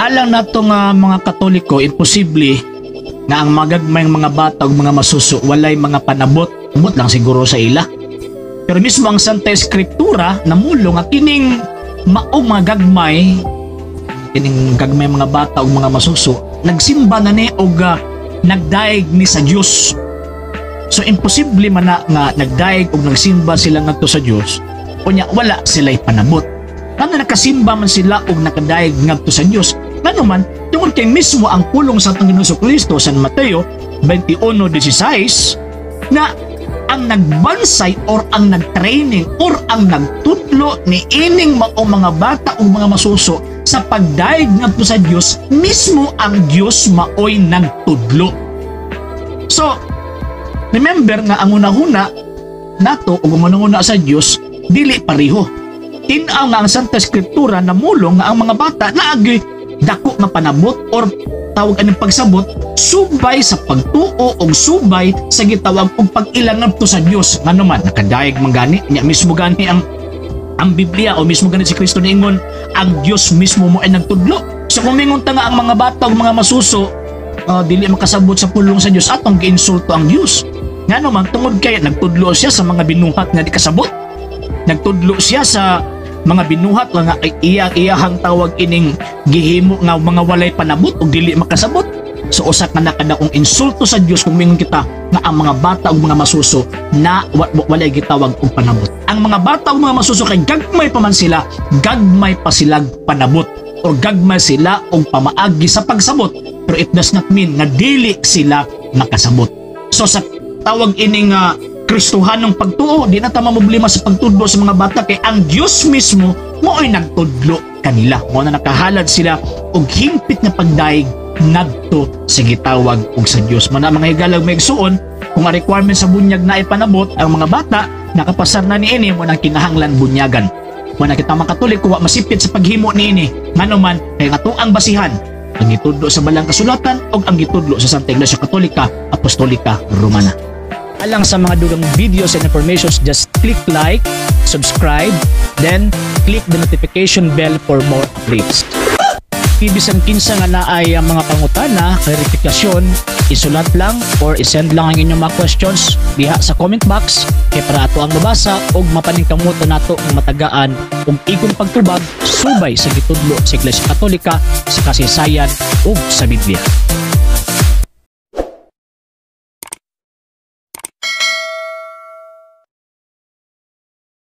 Alang nato nga mga Katoliko, imposible nga ang magagmayng mga bata ug mga masuso walay mga panabot, umot lang siguro sa ila. Pero mismo ang Santa Escritura namulong nga kining maong mga gagmay, kining gagmay mga bata ug mga masuso, nagsimba na ni og nagdaig ni sa Dios. So imposible man na nga nagdaig og nagsimba sila ngadto sa Dios unya wala sila'y panabot. Ngano nakasimba man sila og nakadaig ngadto sa Dios? Ngano man, tungod kay mismo ang pulong sa atong Ginoong Kristo, San Mateo 21:16, na ang nagbansay or ang nagtraining or ang nagtudlo ni ining maong mga bata ug mga masuso sa pagdaig ngadto sa Dios, mismo ang Dios maoy nagtudlo. So, remember nga ang unahuna nato ug ang unahuna sa Dios dili pareho. Tin-aw nga ang Santa Escritura namulong nga ang mga bata naagi dako nga panabot or tawag aning pagsabot subay sa pagtuo og subay sa gitawag og pag-ila ngadto sa Dios. Ngano man, nakadayeg man gani nya, mismo gani ang Biblia o mismo gani si Kristo niingon ang Dios mismo mo ay nagtudlo. So kung mingon ta nga ang mga bata ug mga masuso dili makasabot sa pulong sa Dios, atong giinsulto ang Dios. Ngano man, tungod kay nagtudlo siya sa mga binuhat nga di kasabot. Nagtudlo siya sa mga binuhat nga iya iyahang tawag ining gihimo nga mga walay panabot ug dili makasabot. So usa ka nakadakong insulto sa Dios kung mingon kita nga ang mga bata ug mga masuso na walay gitawag og panabot. Ang mga bata ug mga masuso kay gagmay pa man sila, gagmay pa sila panabot or gagmay sila og pamaagi sa pagsabot, pero it does not mean nga dili sila makasabot. So sa tawag ining Kristohanong pagtuo, di na ta mamroblema sa pagtudlo sa mga bata kay ang Dios mismo mo'y nagtudlo kanila. Mo na nakahalad sila og hingpit nga pagdaig ngadto sa gitawag og sa Dios. Mana, mga higalag, mga igsuon, kung ang requirement sa bunyag na ipanabot, ang mga bata nakapasar na niini, mo nang kinahanglan bunyagan. Mo na kita mga Katoliko wa masipit sa paghimo niini, ngano man kay nga ang basihan ang gitudlo sa Balang Kasulatan o ang gitudlo sa Santa Iglesia Katolika Apostolika Romana. Alang sa mga dugang videos and informations, just click like, subscribe, then click the notification bell for more updates. Bisan kinsa nga naay ang mga pangutana, klarifikasyon, isulat lang or isend lang ang inyong mga questions diha sa comment box kay para ato ang mabasa ug mapaningkamutan nato nga matagaan og igon pagtubag subay sa gitudlo sa Iglesia Katolika sa kasaysayan ug sa Biblia.